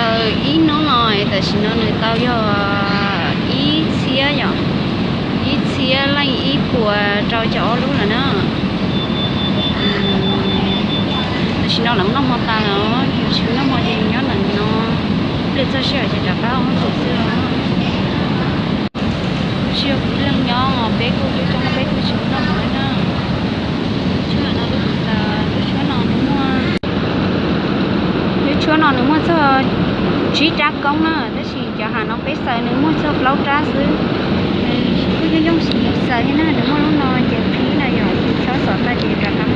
Ib hnub no tam sim no nws tau yog ib txhiab yom, ib txhiab leej ib puas rau caum ob lub lawm na. Tam sim no lawv noj hmo tas lawm, yus tsis noj hmo ces yus nyob ntawm no, ib pliag txog sij hawm ces rov qab ua hauj lwm xwb os. Tsis yog kuv ib leeg nyob, peb kuj coob coob, peb kuj tsis noj hmo na. Lub tshuab no nws muaj, lub tshuab no nws muaj txog tsib rab koob na, tab sis cov hav no peb xaws nws muaj txog plaub rab xwb. Kuj yooj yooj yim xaws thiab na, nws muaj lub no ces qhib no yog tsob xov tag ces rov qab